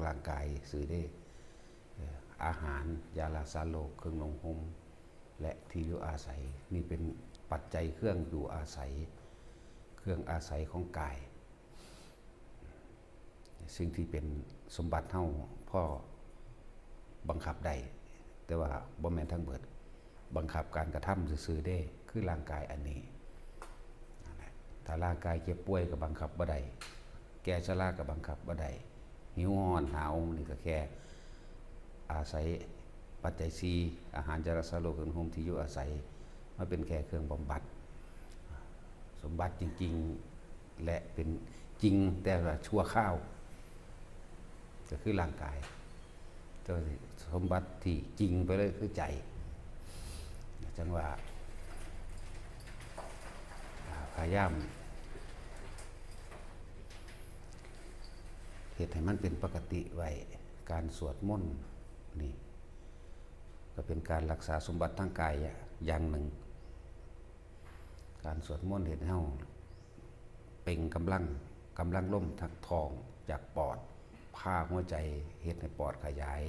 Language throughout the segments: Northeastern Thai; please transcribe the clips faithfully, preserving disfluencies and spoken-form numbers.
ร่างกายซื่อเด้ เอ่อ อาหาร ยารักษาโรค เครื่องนุ่งห่ม และที่อยู่อาศัย นี่เป็นปัจจัยเครื่องอยู่อาศัย เครื่องอาศัยของกาย สิ่งที่เป็นสมบัติเฮาพอบังคับได้ แต่ว่าบ่แม่นทั้งเบิด บังคับการกระทำซื่อๆเด้ คือร่างกายอันนี้ นั่นแหละ ถ้าร่างกายเจ็บป่วยก็บังคับบ่ได้ แก่ชราก็บังคับบ่ได้ หิวฮ้อนหนาวนี่ก็แค่อาศัยปัจจัยสี่ อาหาร ยารักษาโรค เครื่องนุ่งห่ม ที่อยู่อาศัย มาเป็นแค่เครื่องบำบัด สมบัติจริงๆ และเป็นจริงแต่ว่าชั่วคราว ก็คือร่างกาย แต่ว่าสมบัติที่จริงไปเลยคือใจ จังว่า อ่า พยายามเฮ็ดให้มันเป็นปกติไว้ การสวดมนต์นี่ ก็เป็นการรักษาสมบัติทางกายอย่างหนึ่ง การสวดมนต์เฮ็ดให้เฮาเปล่งกำลัง กำลังลมทางท้องจากปอด พาหัวใจ เฮ็ดให้ปอดขยาย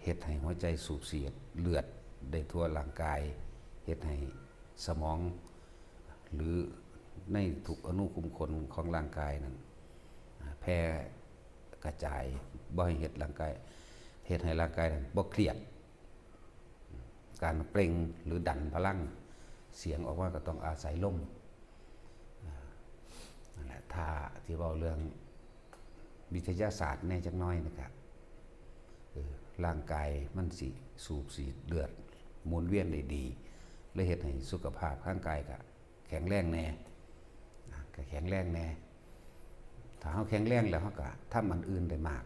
เฮ็ดให้หัวใจสูบฉีดเลือดได้ทั่วร่างกาย เฮ็ดให้สมอง หรือในทุกอนุขุมขนของร่างกายนั้น อ่า แพร่กระจาย บ่ให้เฮ็ดร่างกาย เฮ็ดให้ร่างกายนั้นบ่เครียด การเปล่งหรือดันพลังเสียงออกมาก็ต้องอาศัยลม อ่า นั่นแหละ ถ้าที่เว้าเรื่องวิทยาศาสตร์แหน่จักหน่อยนะครับ เออ ร่างกายมันสิสูบฉีดเลือดหมุนเวียนได้ดี และเฮ็ดให้สุขภาพร่างกายก็แข็งแรงแหน่ อ่ะ ก็แข็งแรงแหน่ ถ้าเฮาแข็งแรงแล้วเฮาก็ทำอันอื่นได้มาก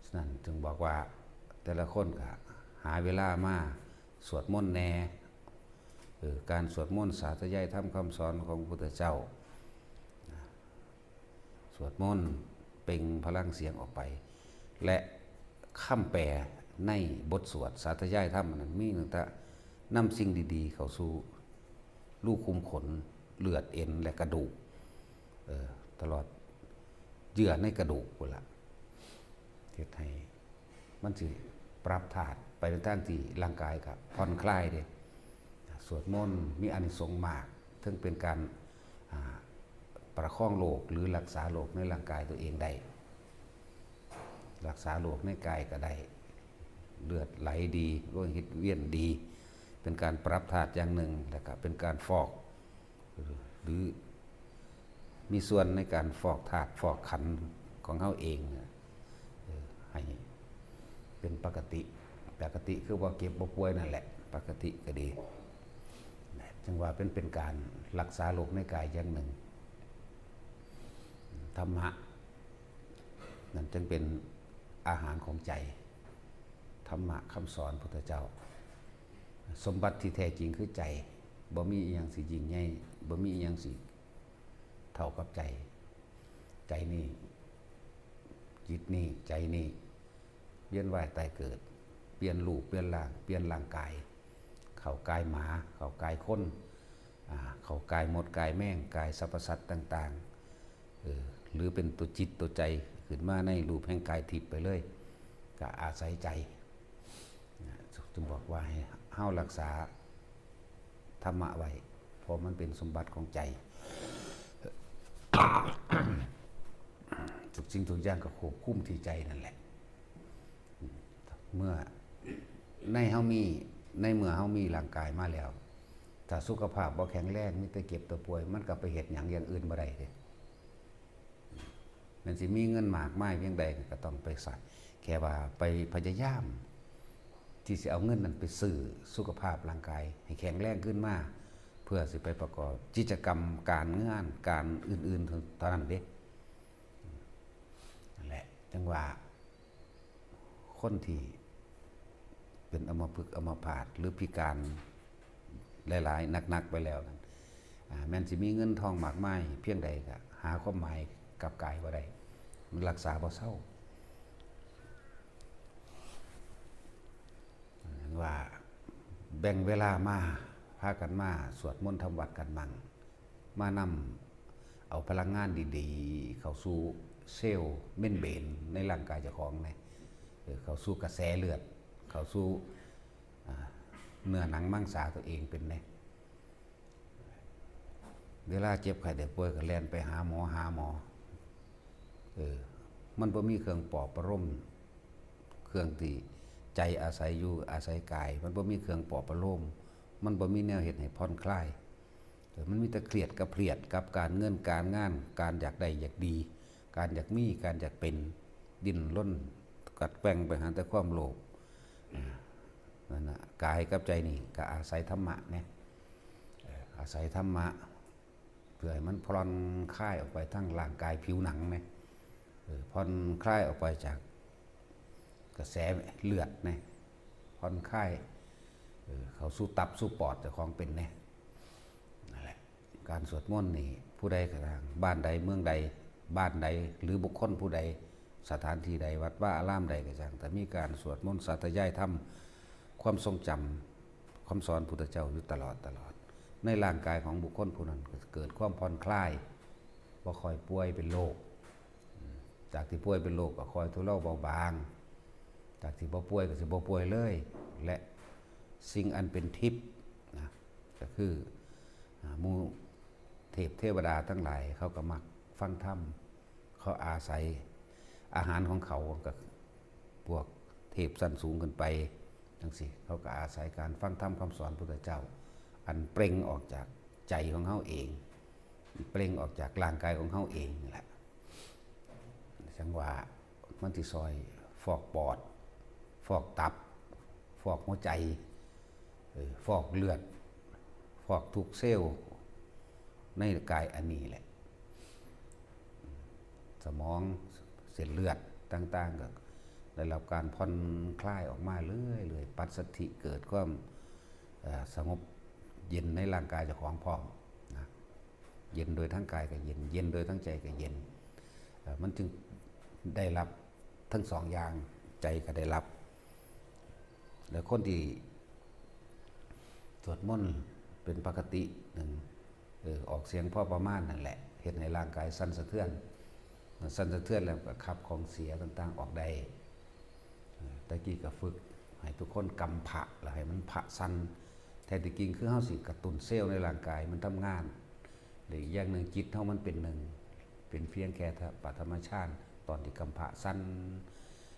ฉะนั้นจึงบอกว่าแต่ละคนก็หาเวลามาสวดมนต์แหน่ เออ การสวดมนต์สาธยายธรรมคำสอนของพระพุทธเจ้า สวดมนต์เปล่งพลังเสียงออกไป และคำแปลในบทสวดสาธยายธรรมนั้นมีตั้งแต่นำสิ่งดีๆเข้าสู่รูขุมขน เลือด เอ็น และกระดูก เออ ตลอดเยื่อในกระดูกพุ้นละ เฮ็ดให้มันสิปรับธาตุไปในทางที่ร่างกายก็ผ่อนคลายเด้ สวดมนต์มีอานิสงส์มาก เทิงเป็นการ อ่า ประคองโรคหรือรักษาโรคในร่างกายตัวเองได้ รักษาโรคในกายก็ได้ เลือดไหลดี โลหิตเวียนดี เป็นการปรับธาตุอย่างหนึ่ง แล้วก็เป็นการฟอก หรือมีส่วนในการฟอกธาตุฟอกขันธ์ของเฮาเองเนี่ย เออ ให้เป็นปกติ ปกติคือบ่เจ็บบ่ป่วยนั่นแหละ ปกติก็ดี จังว่าเป็น เป็นการรักษาโรคในกายอย่างหนึ่ง ธรรมะ นั่นจึงเป็นอาหารของใจ ธรรมะคำสอนพุทธเจ้า สมบัติที่แท้จริงคือใจ บ่มีอิหยังสิยิ่งใหญ่ บ่มีอิหยังสิเท่ากับใจ ใจนี่ จิตนี่ ใจนี่ เวียนว่ายตายเกิด เปลี่ยนรูป เปลี่ยนร่าง เปลี่ยนร่างกาย เข้ากายหมา เข้ากายคน อ่า เข้ากายมด กายแมง กายสรรพสัตว์ต่างๆ เออ หรือเป็นตัวจิตตัวใจขึ้นมาในรูปแห่งกายทิพย์ไปเลย ก็อาศัยใจ นะ จึงบอกว่าให้เฮารักษาธรรมะไว้ เพราะมันเป็นสมบัติของใจ ทุกสิ่งทุกอย่างก็ควบคุมที่ใจนั่นแหละ เมื่อในเฮามี ในเมื่อเฮามีร่างกายมาแล้ว ถ้าสุขภาพบ่แข็งแรง มีแต่เจ็บแต่ป่วย มันก็ไปเฮ็ดหยังอย่างอื่นบ่ได้เด้ แม่นสิมีเงินมากมายเพียงใดก็ต้องไปใส่ แค่ว่าไปพยายามที่สิเอาเงินนั้นไปซื้อสุขภาพร่างกายให้แข็งแรงขึ้นมา เพื่อสิไปประกอบกิจกรรมการงานการอื่นๆเท่านั้นเด้ นั่นแหละ จังว่า คนที่เป็นอัมพฤกษ์อัมพาตหรือพิการหลายๆ หนักๆ ไปแล้วนั่น อ่า แม้นสิมีเงินทองมากมายเพียงใดก็หาความหมายกับกายบ่ได้ มันรักษาบ่เซา ว่าแบ่งเวลามา พากันมาสวดมนต์ทำวัตรกันมั่ง มานำเอาพลังงานดีๆ เข้าสู่ เซลล์เมมเบรนในร่างกายเจ้าของเนี่ย เออ เข้าสู่กระแสเลือด เข้าสู่ อ่า เนื้อหนังมังสาตัวเองเป็นเนี่ย เวลาเจ็บไข้ได้ป่วยก็แล่นไปหาหมอ หาหมอ เออ มันบ่มีเครื่องปลอบประโลม เครื่องที่ใจอาศัยอยู่อาศัยกาย มันบ่มีเครื่องปลอบประโลม มันบ่มีแนวเฮ็ดให้ผ่อนคลาย เออ มันมีแต่เครียดกับเครียดกับการเงินการงาน การอยากได้อยากดี การอยากมี การอยากเป็น ดิ้นรนกัดแกว่งไปหาแต่ความโลภ อ่า นั่นน่ะ กายกับใจนี่ก็อาศัยธรรมะเนี่ย เออ อาศัยธรรมะ เพื่อให้มันผ่อนคลายออกไปทั้งร่างกายผิวหนังเนี่ย เออ ผ่อนคลายออกไปจากกระแสเลือดเนี่ย ผ่อนคลาย เออ เข้าสู่ตับสู่ปอดเจ้าของเป็นเนี่ย นั่นแหละ การสวดมนต์นี่ ผู้ใดก็ตาม บ้านใดเมืองใด บ้านใด หรือบุคคลผู้ใด สถานที่ใด วัดวาอารามใดก็ช่าง แต่มีการสวดมนต์สาธยายธรรม ความทรงจำ คำสอนพุทธเจ้าอยู่ตลอดตลอด ในร่างกายของบุคคลผู้นั้นก็เกิดความผ่อนคลาย บ่ค่อยป่วยเป็นโรค อืม จากที่ป่วยเป็นโรคก็ค่อยทุเลาเบาบาง จากที่บ่ป่วยก็สิบ่ป่วยเลย และสิ่งอันเป็นทิพย์นะ ก็คือ อ่า หมู่เทพเทวดาทั้งหลาย เขาก็มักฟังธรรม เขาอาศัยอาหารของเขา ก็พวกเทพชั้นสูงขึ้นไปจังซี้ เขาก็อาศัยการฟังธรรมคำสอนพุทธเจ้า อันเปล่งออกจากใจของเขาเอง เปล่งออกจากร่างกายของเขาเองนี่แหละ จั่งว่ามันสิซอยฟอกปอด ฟอกตับ ฟอกหัวใจ เออ ฟอกเลือด ฟอกทุกเซลล์ในกายอันนี้แหละ สมอง เส้นเลือดต่างๆ ก็ได้รับการผ่อนคลายออกมาเรื่อยๆ ปัสสัทธิเกิดความ เอ่อ สงบเย็นในร่างกายเจ้าของพร้อมนะ เย็นโดยทั้งกายก็เย็น เย็นโดยทั้งใจก็เย็น เอ่อ มันจึงได้รับทั้งสองอย่าง ใจก็ได้รับ แล้วคนที่สวดมนต์เป็นปกติหนึ่ง เออ ออกเสียงพอประมาณนั่นแหละ เฮ็ดให้ร่างกายสั่นสะเทือน สั่นสะเทือนแล้วก็ขับของเสียต่างๆออกได้ เออ ตะกี้ก็ฝึกให้ทุกคนกำพระ แล้วให้มันพระสั่น แท้ที่จริงคือเฮาสิกระตุ้นเซลล์ในร่างกายมันทำงาน หรืออีกอย่างหนึ่งจิตเฮามันเป็นหนึ่ง เป็นเพียงแค่ปฐมฌาน ตอนที่กำพระสั่น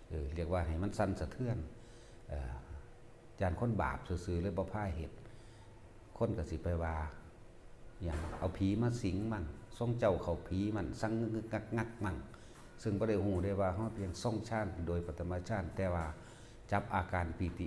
เออ เรียกว่าให้มันสั่นสะเทือน เออ ย่านคนบาปซื่อๆเลยบ่พาเฮ็ด คนก็สิไปว่า อย่างเอาผีมาสิงมั่ง ทรงเจ้าเข้าผีมั่ง สั่งงึกๆงักๆมั่ง ซึ่งบ่ได้ฮู้ได้ว่าเฮาเพียงทรงฌานโดยปฐมฌาน แต่ว่าจับอาการปีติ